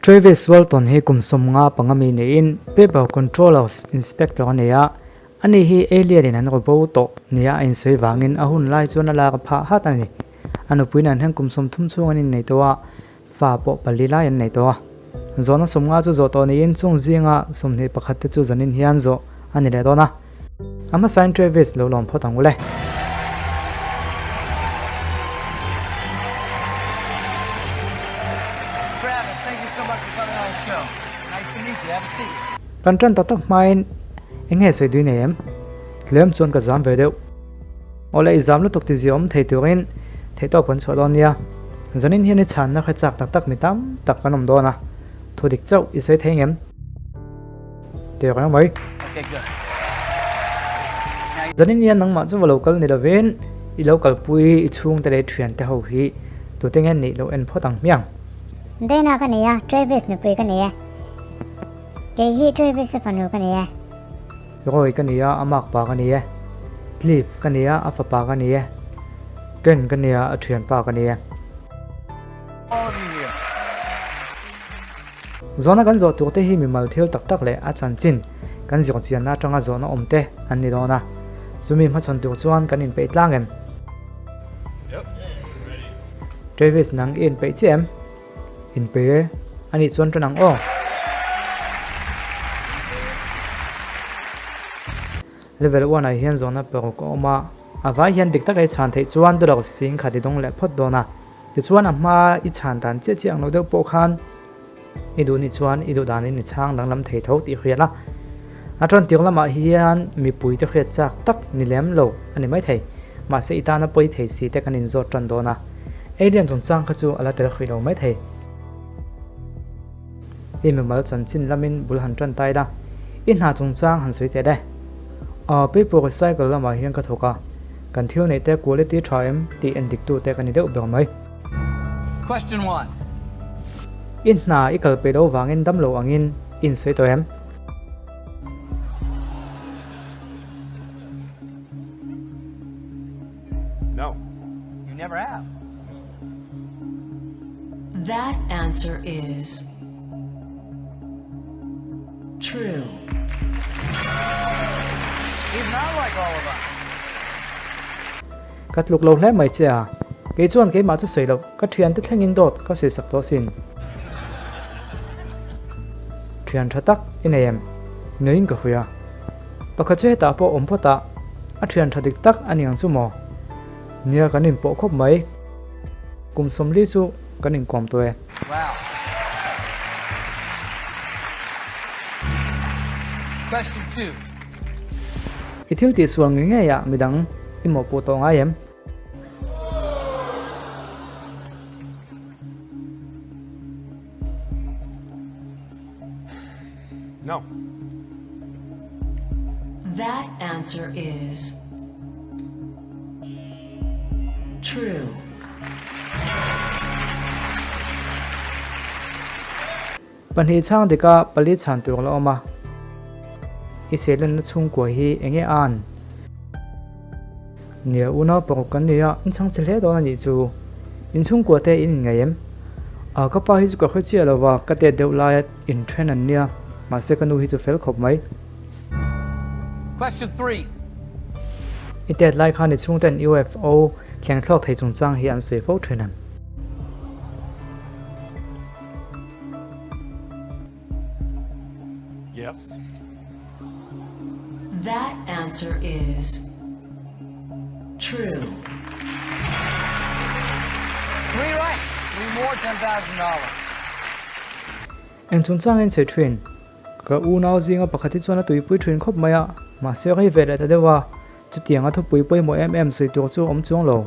Travis Walton hi kum 55 mi niin Paper Controllers Inspector a ni a, ani hi alien in an raw bo tawh nia a insawi vangin a hun lai chuan a lak a phah hat a ni. A nupui nen hian kum 30 chhung an innei tawh a, fa pawh pali lai an nei tawh a. Zawhna 50 chu zawh tawh niin chung zinga 21 te chu zanin hian zawh a ni leh dawn a. A hmasain Travis lo lawm phawt ang u le. Kan tan tak tak hmain eng nge sawi dui nei em? Tlem chuan ka zam ve deuh. Awle i zam lutuk ti ziah awm thei turin theihtawp kan chhuah dawn nia. Zanin hian i chhanna kha chak tak tak mi tam tak kan awm dawn a, thu dik chauh i sawi thei ngem? Teh reng mai. Zanin hian nangmah chu va lo kal ni lovin i lo kalpui i chhungte leh i thiante ho hi tute nge nih lo en phawt ang hmiang. Dana ka nei a, Travis nupui ka nei e. Kei hi Travis-a fanu ka nei e. Roy ka ni a, a makpa ka ni e. Cliff ka ni a, a fapa ka ni e. Ken ka ni a, a thianpa ka ni e. Zawhna kan zawh turte hi mimal thil tak tak leh a chanchin kan zir chianna atanga zawhna awm te an ni dawn a, chumi hmachhawn tur chuan kan inpeih tlang em? Travis nang i inpeih chiah em? Inpeih e, anih chuan tan ang aw. Level one ah hian zawhna paruk a awm a, a vai hian dik taka i chhan theih chuan dollar sing khat i dawng leh phawt dawn a. Tichuan a hma i chhan dan chiah chiah ang lo deuh pawh khan i duh nih chuan i duh danin i chhang danglam thei tho tih hriat a. A tan tir lamah hian mipui te hriat chak tak ni lem lo a ni maithei. Mahse i tana pawi thei si te kan inzawt tan dawn a. Alien chungchang kha chu a la tel hrih lo maithei. I mimal chanchin lamin bul han tan ta ila, i hna chungchang han sawi teh le. Aw, paper recycle lamah hian ka thawk a, kan thil neih te quality tha em tih en dik tu te ka ni deuh ber mai. Question one. I hna i kal peih lo vangin dam lo angin i insawi tawh em? No. You never have. That answer is true. He's not like all of us. Ka tluk lo hle mai che a, kei chuan keimah chu sawi loh, ka thiante thlengin dawt ka sawi sak tawh asin. Thian tha tak i nei em? Nuiin ka hria. Pakhat chu hetah pawh awm phawt a, a thian tha dik tak a ni ang chu maw? Nia kan inpawh khawp mai. Kum 40 chu kan inkawm tawh e. Wow. Question 2. I thil tih sual ngei ngei ah midang i mawhpuh tawh ngai em? No. That answer is true. Pahnih chhang dika pali chhan tur la awm a, i sehlenna chhungkua hi eng nge an? Nia unau paruk kan ni a, in chhang che hle dawn a nih chu. In chhungkua te in inngaih em? A, ka pa hi chu ka hre chiah lo va, ka tet deuh laia inthen an nia, mahse ka nu hi chu fel khawp mai. Question 3. I tet lai khan i chhungten UFO thleng thlawk thei chungchang hi an sawi fo thin em? Yes. That answer is true. Three right. Three more, $10,000. Eng chungchangin sawi thin? Ka unau zinga pakhat hi chuan a tuipui thin khawp mai a, mahse rei ve leh ta deuh a, chutiang a thupui pawimawh em em sawi tur chu a awm chuang lo.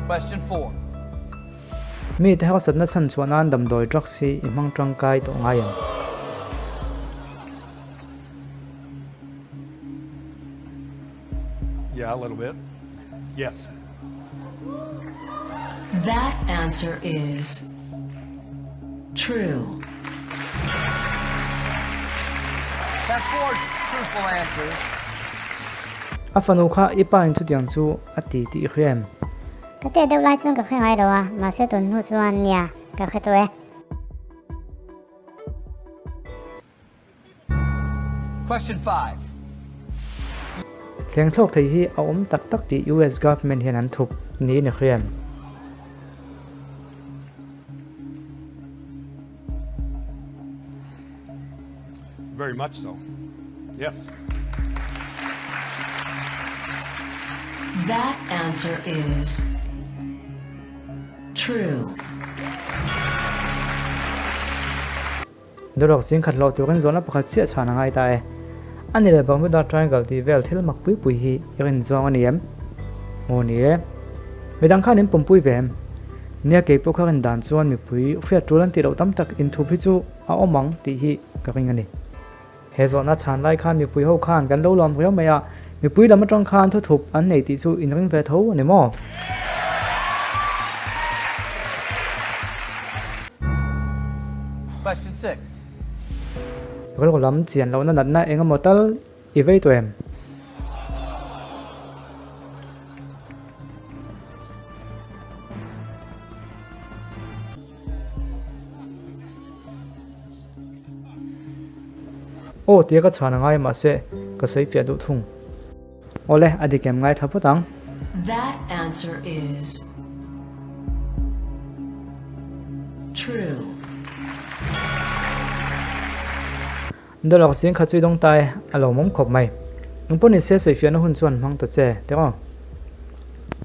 Question 4. Mi te harsatna chhan chhuah nan damdawi drugs hi i hmang tangkai tawh ngai em? Yeah, a little bit. Yes. That answer is true. That's four truthful answers. A fanu kha i pa in chutiang chu a ti tih i hria em? Ka teh deuh lai chuan ka hre ngai lo a, mahse tun hnu chuan nia, ka hre tawh e. Question 5. Thleng thlawk thei hi a awm tak tak tih US government hian an thup niin i hria em? Very much so. Yes. That answer is true. Dawrok zing khat hlawh turin zawhna pakhat chiah chhan a ngai ta e. A ni leh Bermuda Triangle tih vel thil mak pui pui hi i rin zawng a ni em? Aw ni e. Midang khan in pawmpui ve em? Nia kei pawh kha rin dan chuan mipui hriat tul an tih loh tam tak inthup hi chu a awm ang tih hi ka ring a ni. He zawhna chhan lai khan mipui ho khan kan lo lawm riau mai a, mipui lam atang khan thuthup an nei tih chu in ring ve tho a ni maw? Question 6. Rilru lam chian lohna natna eng emaw tal i vei tawh em? Aw tia ka chhan a ngai mahse ka sawi fiah duh thung. Awle, a dik em ngaithla phawt ang. That answer is true. Dollar zing kha chu i dawng ta e, a lo mawm khawp mai. Nang pawh nise sawi fiahna hun chuan hmang ta che, teh aw.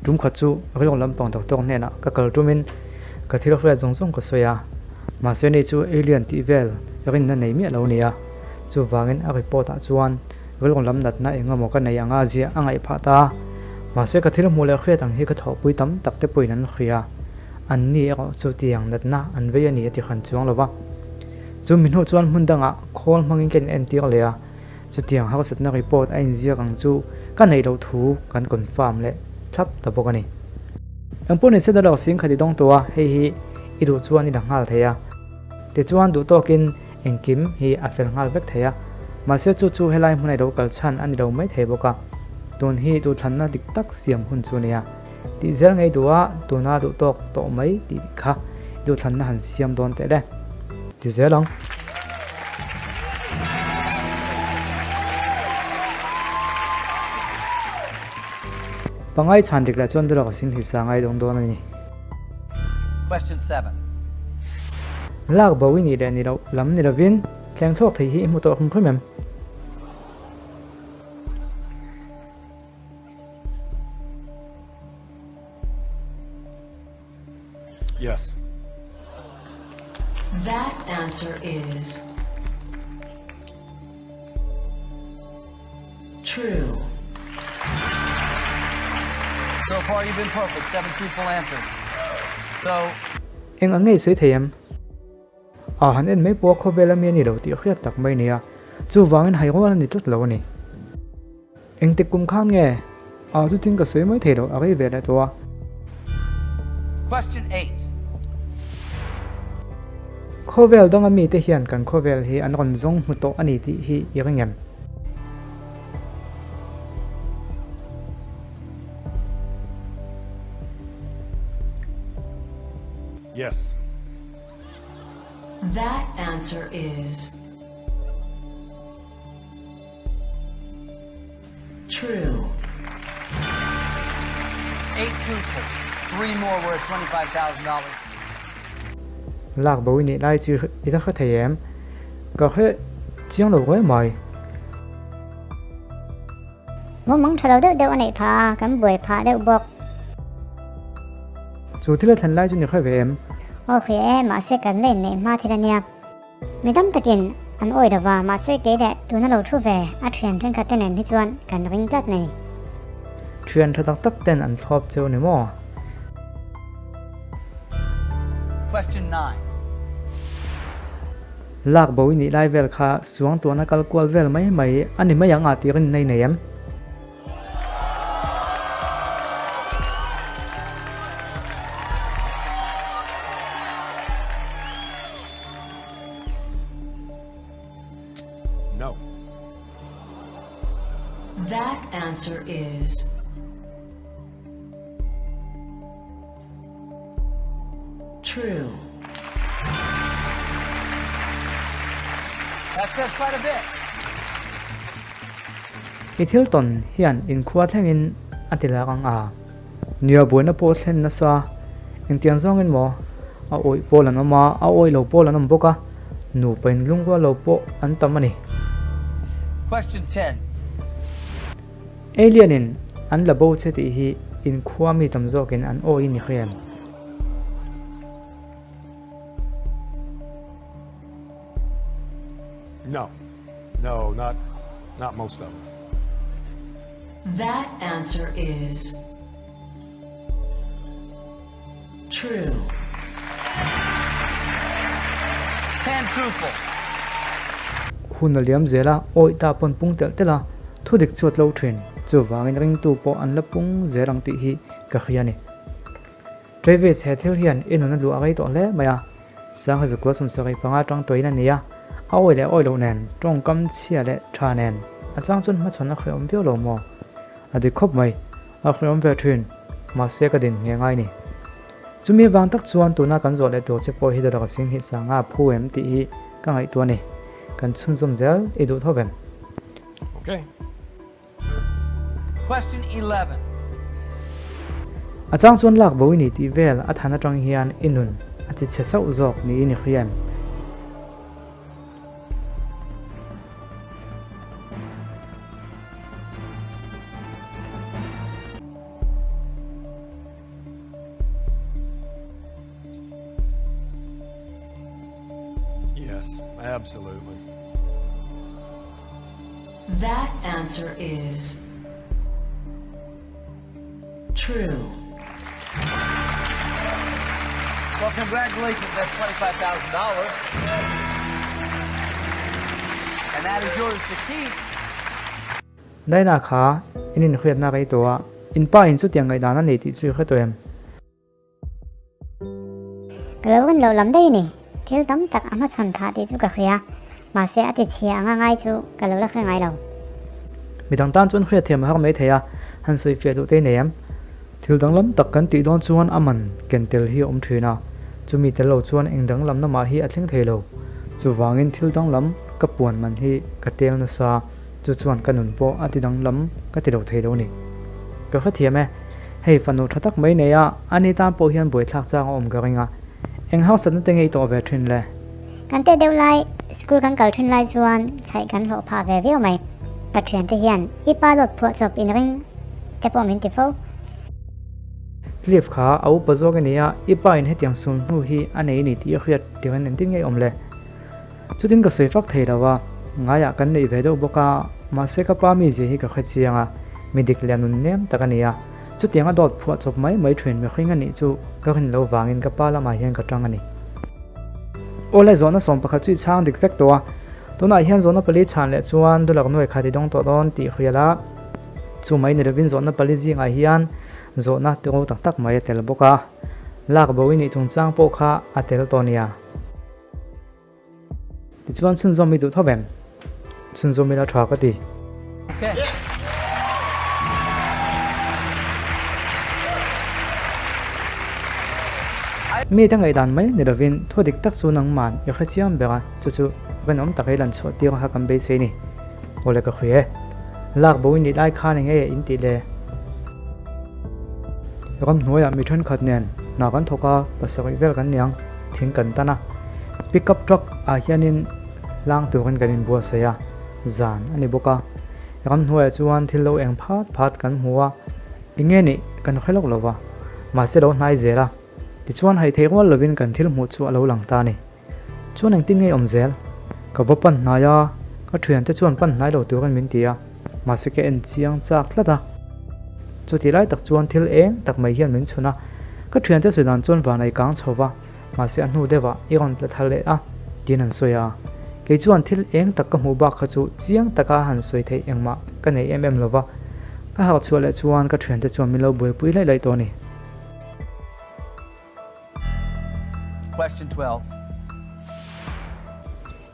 Tum khat chu rilru lampang doctor hnenah ka kal tumin ka thil hriat zawng zawng ka sawi a, mahse ni chu alien tih vel rinna nei miah lo nia. Chuvangin a report ah chuan rilru lam natna eng emaw ka nei anga ziah a ngaih phah ta a, mahse ka thil hmuh leh hriat ang hi ka thawhpui tam tak te pawhin an hria. An ni erawh chu tiang natna an vei a ni a ti hran chuang lo va. Chu mi hnuh chuan hmun dangah khawl hmangin ka inentir leh a, chutiang harsatna report a inziak ang chu ka neih loh thu kan confirm leh thlap ta bawk a ni. Engpawh ni se dollar sing khat i dawng tawh a, hei hi i duh chuan i la nghal thei a. Tichuan duh tawkin engkim hi a fel nghal vek thei a, mahse chu chu helai hmun a i lo kal chhan a ni lo mai thei bawk a, tun hi duhthlanna dik tak siam hun chu a ni a. Tih zel ngei duh a, tuna duh tawk tawh mai tih kha i duhthlanna han siam dawn teh le. Ti zel ang. Pangai chhan dik lah chuan Dulak Singh hi sa ngai dawng dawn a ni. Question 7. Lak bo i nih leh ni loh lam ni lovin thleng thlawk thei hi i hmu tawh hrim hrim em? Yes. That answer is true. So far you've been perfect, seven truthful answers. So Eng ang nge i sawi thei em? A han en mai pawh a khawvel ami a ni lo tih hriat tak mai a ni a, chuvangin hairual a ni tlat lo a ni. Engtik kum khan nge? A chutin ka sawi mai thei lo, a rei ve leh tawh a. Question 8. Khawvel danga mite hian kan khawvel hi an rawn zawng hmu tawh a ni tih hi i ring em? Yes. That answer is true. 8 truthful. 3 more were at $25,000. Lak bo i nih lai chu i la hre thei em? Ka hre chiang lo ruai mai. Mumang tha lo deuh deuh a neih phah a, kan buai phah deuh bawk. Chu thil a thlen lai chu ni hre ve em? Aw hria e, mahse kan la inneih hma thil a nia. Mi tam takin an awih lo va, mahse kei leh tuna lo thu ve a thian thenkhat te nen hi chuan kan ring tlat nei. Thian tha tak tak ten an thlawp cheu ni maw? Question 9. Lak bo i nih lai vel kha suang tuahna kal kual vel mai mai a ni mai ang a tih rinna i nei em? No. That answer is true. That says quite a bit. I thil tawn hian inkhua thlengin a ti lak ang a. Nia buaina pawh thlen nasa. Engtiang zawngin maw? A awih pawl an awm a, a awih lo pawl an awm bawk a, nupa inlungrual lo pawh an tam a ni. Question ten. Alien in an la bo che tih hi inkhua mi tam zawkin an awih ni hriam. No. No, not not most of them. That answer is true. 10 truthful. Hun a liam zel a, awih ta pawn pung telh telh a, thu dik chu a tlo thin. Chuvangin ringtu pawh an la pung zel ang tih hi ka hria a ni. Travis, he thil hian i nun a luah rei tawh hle mai a, Sangha zakua sawmsarih panga tang tawhin a ni a, a awi leh awi loh nen, tawngkam chhia leh tha nen, a chang chuan hmachhawn a hrehawm viau lo maw? A dik khawp mai, a hrehawm ve thin, mahse ka din nghe ngai ni. Chumi avang tak chuan tuna kan zawh leh tur che pawh hi dawlak a sing hnih sanga a phu em tih hi ka ngaihtuah a ni. Kan chhunzawm zel i duh tho vem? Okay. Question 11. A chang chuan lak bo i ni tih vel a than atang hian i nun a ti chhe sauh zawk niin i hria em? Yes, absolutely. That answer is true. Well, congratulations. That's $25,000. And that is yours to keep. Daina kha in inhriatna rei tawh a, in pa in chutiang ngaihdan a nei tih chu i hre tawh em? Ka lo rin loh lam daih a ni. Thil tam tak a hmachhawn phah tih chu ka hria, mahse a ti chhia anga ngai chu ka lo la hre ngai lo. Midang tan chuan hriatthiam a har mai thei a, han sawi fiah duh te i nei em? Thil danglam tak kan tih dawn chuan a man ken tel hi a awm thin a, chumi tel lo chuan eng danglamna mah hi a thleng thei lo. Chuvangin thil danglam ka puan man hi ka tel nasa. Chu chuan ka nun pawh a ti danglam ka ti lo thei lo ni. Ka hrethiam e, hei fanu tha tak mai nei a, ani tan pawh hian buaithlak chang a awm ka ring a. Eng harsatna te ngei tawh ve thin le? Kan teh deuh lai, school kan kal thin lai chuan chhaih kan hlawh phah ve viau mai. Ka thiante hian i pa dawt phuah chawp in ring te pawh min ti fo. Cliff kha a upa zawk a ni a, i pa in hetiang sul hnu hi a nei a ni tih i hriat tir in engtin ngei awm le? Chutin ka sawi fak thei lo a, ngaiah kan neih ve deuh bawk a, mahse ka pa mizia hi ka hre chiang a, mi dik leh nun nem tak a ni a, chutiang a dawt phuah chawp mai mai thin mihring a nih chu ka rin lo vangin ka pa lamah hian ka tang a ni. Awle zawhna 11 chu i chhang dik vek tawh a, tunah hian zawhna pali chhan leh chuan dulak nuai khat i dawng tawh dawn tih hrial a, chu mai ni lovin zawhna pali zingah hian zawhna tiro tak tak mai a tel bawk a, lak bo i nih chungchang pawh kha a tel tawh nia. Tichuan chhunzawm i duh tho vem? Chhunzawm ila tha ka ti. Mite ngaihdan mai ni lovin thu dik tak chu nangman i hre chiang ber a, chu chu rinawm taka i lan chhuah tir kha kan beisei ni. Awle ka hria e. Lak bo i nih lai khan eng nge in tih le? Ramhnuaiah mi thenkhat nen hna kan thawk a, pasarih vel kan niang thing kan tan a. Pickup truck ah hianin hlang turin kan inbuatsaih a, zan a ni bawk a. Ramhnuaiah chuan thil lo eng phat phat kan hmu a, eng nge nih kan hre lawk lo va, mahse lo hnai zel a. Tichuan haih theih rual lovin kan thil hmuh chu a lo lang ta a ni. Chuan engtin nge awm zel? Ka va pan hnai a, ka thiante chuan pan hnai lo turin min ti a, mahse ka en chiang chak tlat a. Chutih lai tak chuan thil eng tak mai hian min chhun a, ka thiante sawi dan chuan van ei kang chho va, mahse a hnu deuhah i rawn tla thar leh a, tiin an sawi a. Kei chuan thil eng tak ka hmuh bak kha chu chiang taka han sawi theih engmah ka nei em em lo va, ka harh chhuah leh chuan ka thiante chuan min lo buaipui laih laih tawh a ni. Question 12.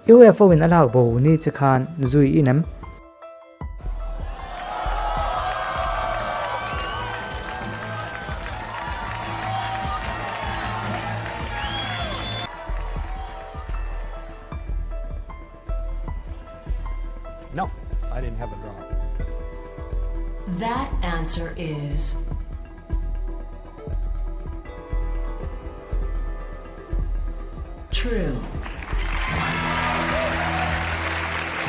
UFO in a lak bo ni che khan zui in em? No, I didn't have the drop. That answer is true.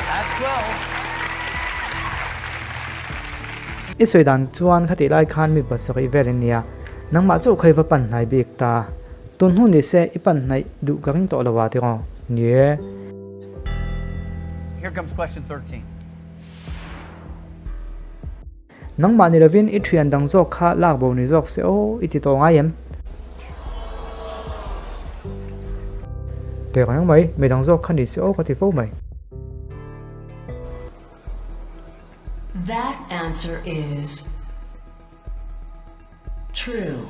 That's 12. I sawi dan chuan khatih lai khan mi pasarih vel in nia, nangmah chauh kha i va pan hnai bik ta. Tun hnu ni se i pan hnaih duh ka ring tawh lo a tiraw? Ni e. Here comes question 13. Nangmah ni lovin i thian dang zawk kha lak bo ni zawk se aw i ti tawh ngai em? Teh reng mai, mi dang zawk kha ni se aw ka ti fo mai. That answer is True.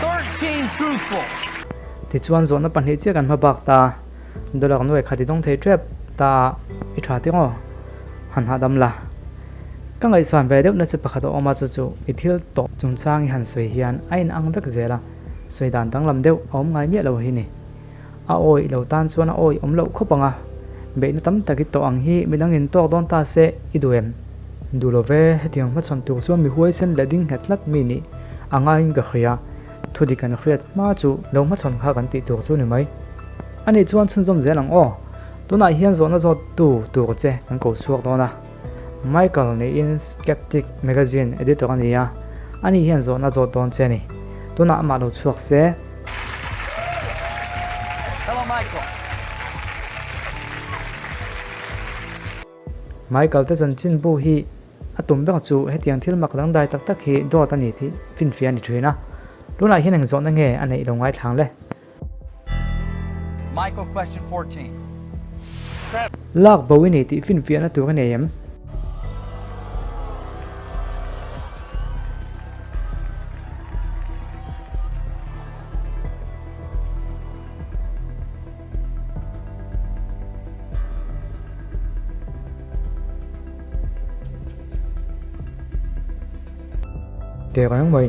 13 truthful. Tichuan zawhna pahnih chiah kan hma bak ta, dollar nuai khat i dawng thei tep ta a, i tha tih ngaw? Han hahdam la. Ka ngaihsan ve deuhna che pakhat a awm a chu chu i thil tawh chungchang i han sawi hian a inang vek zel a, sawi dan danglam deuh a awm ngai miah lo hi ni. A awih lo tan chuan a awih awm loh khawp ang a, beihna tam tak i tawh ang hi midangin tawk dawn ta se i duh em? Duh lo ve, hetiang hmachhawn tur chuan mi huaisen leh ding nghet tlat mi nih a ngaiin ka hria, thu dik an hriat hma chu lo hmachhawn kha kan tih tur chu ni mai. Ani chuan chhunzawm zel ang aw, tunah hian zawhna zawt tu tur che kan ko chhuak dawn a. Michael niin Skeptic Magazine editor a ni a, ani hian zawhna zawt dawn che a ni. Tunah amah lo chhuak se. Hello Michael. Michael te chanchin bu hi a tum ber chu hetiang thil mak dangdai tak tak hi dawt a ni tih finfiah a ni thin a. Tunah hian eng zawhna nge a neih lo ngaithlang le? Michael question 14. Lak bo i nei tih finfiahna tur a nei em? Teh reng mai.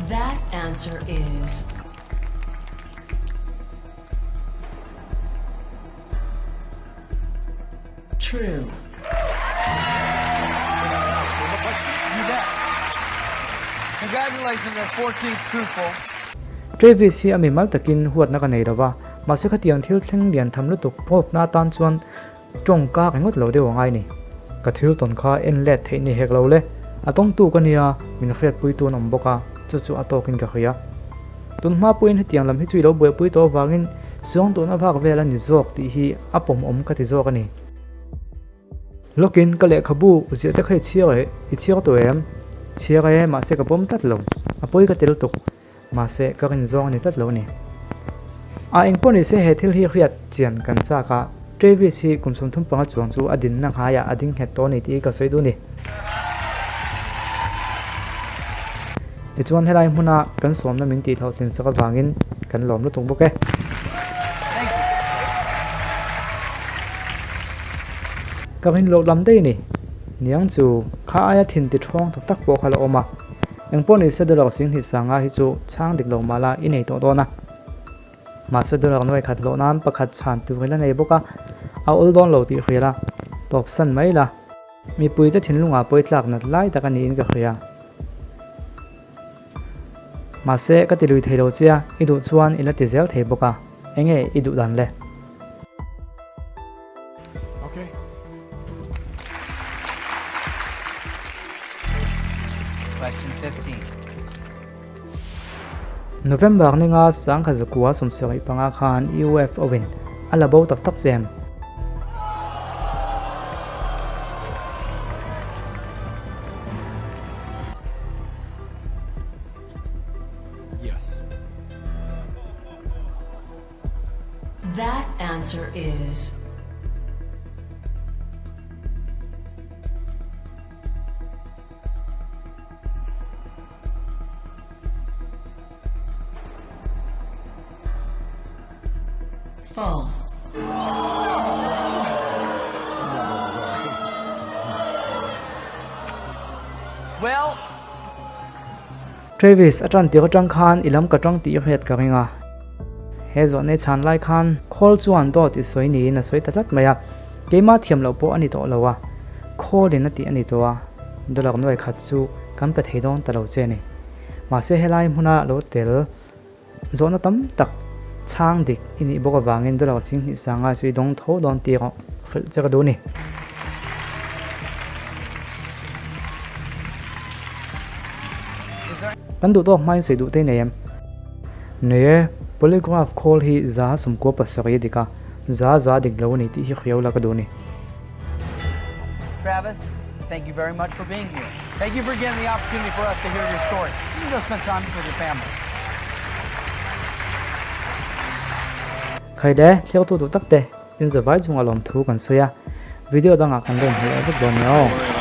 That answer is true. You bet. Congratulations, that's 14th truthful. Travis hi a mimal takin huatna ka nei lova, mahse khatiang thil thleng lian tham lutuk prof-na atan chuan Tawng ka ringawt lo deuh angai ni. Ka thil tawn kha en let theih ni hek lo le. A tawngtu ka nia, min hriatpuitu an awm bawk a, chu chu a tawkin ka hria. Tun hma pawhin hetiang lam hi chu i lo buaipui tawh avangin suang tuna vak vel a ni zawk tih hi a pawmawm ka ti zawk a ni. Lawkin ka lehkhabu ziah te kha i chhiar e, i chhiar tawh em? Chhiar e, mahse ka pawm tlat lo. A pawi ka tel tuk. Mahse, ka rin zawng a ni tlat lo a ni. A eng pawh ni se he thil hi hriat chian kan chak a, Travis hi kum 35 chuang chu a dinna nghaiah a ding nghet tawh a ni tih ka sawi duh a ni. Tichuan helai hmuna kan sawmna min tih hlawhtlin sak avangin kan lawm lutuk bawk e. Ka rin loh lam daih a ni. Niang chu kha aia thin ti ṭhawng tak tak pawh kha la awm a. Engpawh ni se dollar 20 sanga hi chu chhang dik lo mah la i nei tawh dawn a. Mahse dollar nuai khat hlawh nan pakhat chhan tur i la nei bawk a, a awl dawn lo tih hria la, tawp san mai la. Mipuite thinlungah pawi tlak nat lai tak a niin ka hria. Mahse ka ti lui thei lo che a, i duh chuan i la ti zel thei bawk a, enge i duh dan le? Okay. Question 15. November ninga sangkhat zakua 75 khan UFO in a la bo tak tak che em? Yes. That answer is false. Well, Travis a tan tir atang khan i lam ka tang tih i hriat ka ring a. He zawhna i chhan lai khan khawl chuan dawt i sawi niin a sawi ta tlat mai a. Keimah thiam loh pawh a ni tawh lo a, khawlin a tih a ni tawh a, dollar nuai khat chu kan pe thei dawn ta lo che a ni. Mahse helai hmuna lo tel zawhna tam tak chhang dik i nih bawk avangin dollar 2000 sanga chu i dawng tho dawn tih erawh hrilh che ka duh a ni. Kan duh tawk hmain sawi duh te i nei em? Nei e, polygraph khawl hi 97 a dik a, za za dik lo a ni tih hi hriau la ka duh a ni. Travis, thank you very much for being here. Thank you for getting the opportunity for us to hear your story. You can go spend time with your family. Khai le, thliaktu duh tak te, in zavai chungah lawmthu kan sawi a, video dangah kan rawn hmu leh vek dawn nia aw.